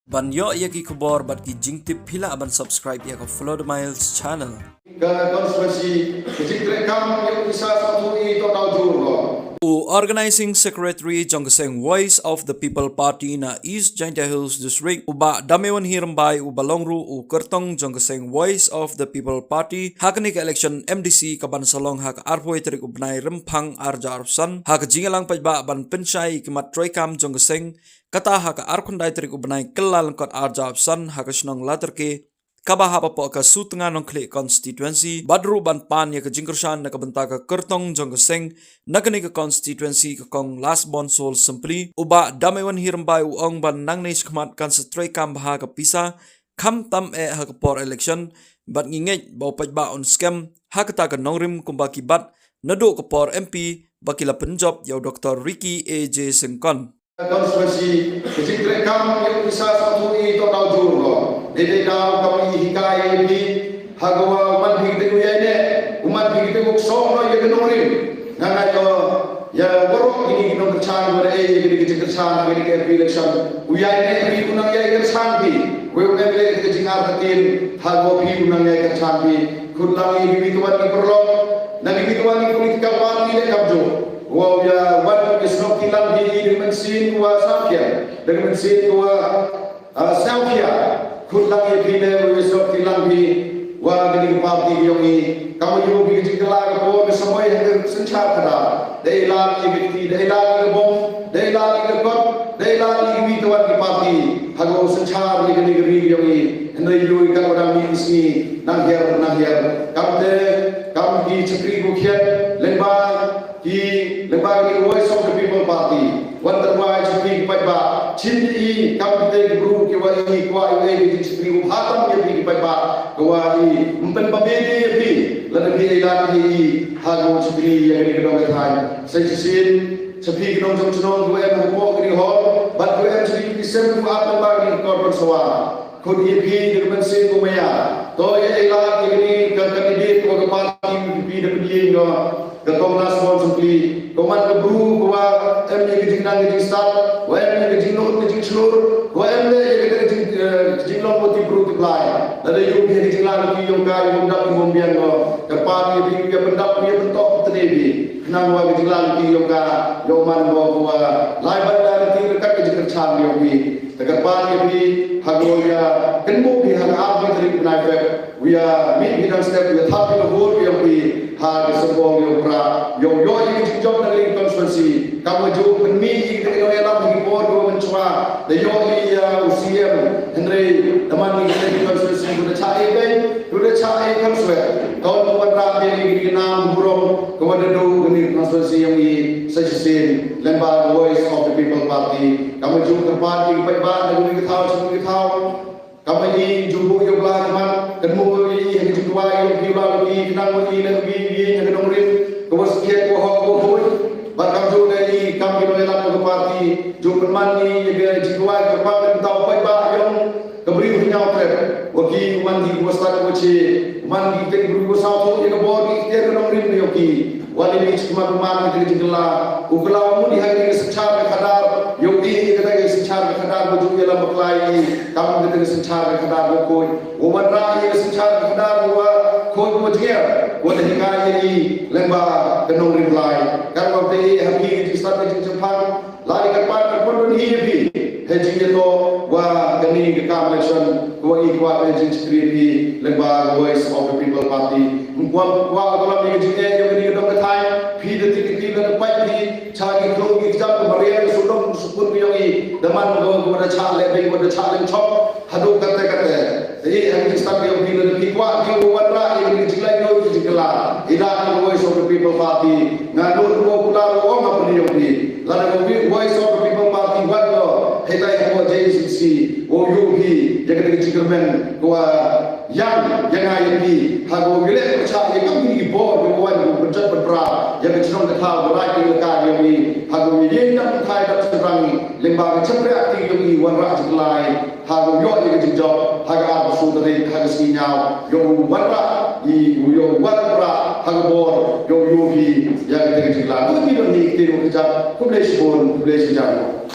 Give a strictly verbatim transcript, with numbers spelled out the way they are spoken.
Ban ïoh ïa ki khubor bad ki jingtip, phi lah ban subscribe ïa ka Follow the Miles channel. Ka constituency, ka jingtrei kam ïa u pisa satu i to tau jur ko. U Organizing Secretary jong ka seng Voice of the People Party na East Jaintia Hills District, u Bah Damewanhi Rymbai, uba long ruh u kyrtong jong ka seng Voice of the People Party ha kane ka election M D C kaban sa long ha ka arphew tarik u bnai Rymphang arhajar arphew san, ha ka jingïalang paidbah ban pynshai ïa ki mat trei kam jong ka seng, kata ha ka arphew khyndai tarik u bnai Kyllalyngkot arhajar arphew san, ha ka shnong Latyrke, kaba hap hapoh ka Sutnga Nongkhlieh constituency, bad ruh ban pan ïa ka jingkyrshan na ka bynta ka kyrtong jong ka seng na kane ka constituency, ka Kong Lasbonsol Sympli, u Bah Damewanhi Rymbai u ong ba nangne shakhmat kan sa trei kam bha ka pisa, khamtam eh ha ka por election, bad ngi ngeit ba u paidbah un skhem ha kata ka nongrim kumba ki bat naduh ka por M P ba ki la pynjop ïa u Doctor Ricky A J Syngkon. Constituency, ka jingtrei kam ïa u pisa satu i to tau jur ko. Dei dei daw kam i hikai ïa phi, ha ka wa u man phi kata u ïaineh, u man phi kata u ksong noh ïa ka nongrim. Nga ngeit ko ïa waroh kine ki nongkyrshan, wa da ei ïa kine ki jingkyrshan ha kine ki M P election, u ïaineh phi, u nang ïai kyrshan phi. Wei u M L A ka jingartatien, ha ka wa phi u nang ïai kyrshan phi. Khut lang ïa kiwei ki wan ki paralok na kiwei ki wan ki political party leh kamjooh. Wa u ïa wan u ïa snoh ki lang hi da ka mynsiem ka wa sawphiah, da ka mynsiem ka wa, ah, sawphiah. Khut lang ïa phi ne u ïa snoh ki lang hi wa kane ka party ka yong i. Kam ïoh phi ka jingkylla ka por ka samoi ha ka synshar khadar. Da i lang ïa ka kti, da i lang ïa ka bom, da i lang ïa ka kot, da i lang ïa kiwei ki wan ki party ha ka synshar ïa kane ka ri ka yong i. Hynrei ïoh i ka wa dang mih ki sngi nang hiar nang hiar. Kam te kam ki chakri ku khiat lyngba ki, lyngba ki Voice of the People Party. Wan tyrwa ïa ki paidbah, chim ïa i kam kite ki bru ki wa i kwah ïa i ki chakri u hatam ïa ki paidbah. Ka wa i ym pynpabe ïa phi lada phi ïalam ïa i ha ka chakri ïa kane ka dong ka thaiñ. Sa shisien sa phi ki nongjong chnong ki wa em hapoh kane ka hall bad ki wa em sha ki sem ki wa ap lyngba kane ka kor ban sawa. Khut ïa phi da ka mynsiem ka maya. To ïa ïalam ïa kane ka candidate wa ka party U D P da pynïeng ïa ka Kong Lasbonsol Sympli. Ka man ka bru ka wa em ïa ka jingnang ka jingstad, wa em ïa ka jingnud ka jingshlur, wa em ïa ka jing, eh, jinglong wa ti bru ti blai. Lada ïoh phi ïa ka jinglang ki yong ka, ïoh dap ïoh biang ko. Kyrpad ïa phi ïa pyndap ïa pyntok tne phi. Khnang wa ka jinglang ki yong ka, ïoh man ko ka wa lai ban da ti ka ka jingkyrshan yong phi. Te kyrpad ïa phi ha ka wa ïa kynmaw phi ha ka arphew tarik bnai Feb. U ïa mih phi dang step, u ïa thap phi ka vote ïa phi ha ka symbol ïa u prah. Ïa u ïoh ïa ka jingjop na ka constituency. Kam wa ju pynmih ïa ka nongïalam ha ki por ki wa mynshuwa. Da ïoh ïa u C M. Hynrei da man ïa ka constituency u da chah ïa beiñ, u da chah ïa constituency. Ka wan wanrah ïa ka nam burom ka wa da du ka constituency ïa u. Sa shisien lyngba Voice of the People Party. Kam wa ju kyrpad ïa ka paidbah na ka thaw sha ka thaw. Kam wa i ju buh ïa u Blei ka mat, kynmaw ïa i ha ka jingduwai ïa u Blei, i khnang wa i na ka wi wi ha ka nongrim ka wa skhiat ka wa hok ka wa khuid. Bad kam ju da i kam ki nongïalam ka party ju pynman i ïa ka jingduwai ka pat ka tau paidbah ïong ka bri u hynñiaw trep. Wa ki u man ki ka wa stad ka wa che, u man ki ka bri ka wa saw tho ïa ka bor ki ka nongrim ïong ki. Wan ïa ki shu khmat u man ïa ka jingkylla. U kylla u mut ïa ka synshar ka khadar. Ïa u ïa ka synshar ka khadar ba ju ïalam bakla ïa i. Kam ka synshar ka khadar ba khuid. U wanrah ïa ka synshar ka khadar ba khuid ba jngiar. Wa da hikai ïa i lyngba ka nongrim Blai. Kan wa te ha phi ka jingstad ka jingchemphang. La ïa ka pan ka pun dun hi ïa phi. He jingïatoh wa kane ka kam election. Ka wa i kwah ka jingshakri phi lyngba Voice of the People Party. Ym kwah kwah ka lam ïa ka jingeh ïa kane ka dong ka thaiñ. Phi da ti ka ti da ka pait phi cha ki klong ki jam ka mariang ka sudong ka sukun ka yong i. Da man ka wa da chah leh beiñ wa da chah leh chop. Haduh kate kate. Te i ha ka jingstad ka yong phi da phi kwah phi wa wanrah ïa ka jinglai ïa ka jingkylla. I da ka Voice of the People Party. Nga nud ko kular ko ong apa ni yong phi. Lada ka Voice of the People Party wat ko. Hei tai ko J C C. Wo yu phi. Ïa ka jingkyrmen ko wa Ïa nga ïa phi ha ka wa ngi leh pyrshah ïa ka mih ki bor ki wa wan ki pynjot pynpra ïa ka chnong ka thaw ka raid ka ïalaka ïa ngi ha ka wa ngi ïeng dang thai dang shynrang ngi lyngba ka chymriah kti ïa ngi wanrah jingklai ha ka wa ïoh ïa ka jingjop ha ka arphew soo tarik ha ka sngi ñiaw ïa u wanrah ïa u ïa u wanrah ha ka bor ïa u ïoh hi ïa ka jingklai. Khublei shibun, khublei shibun.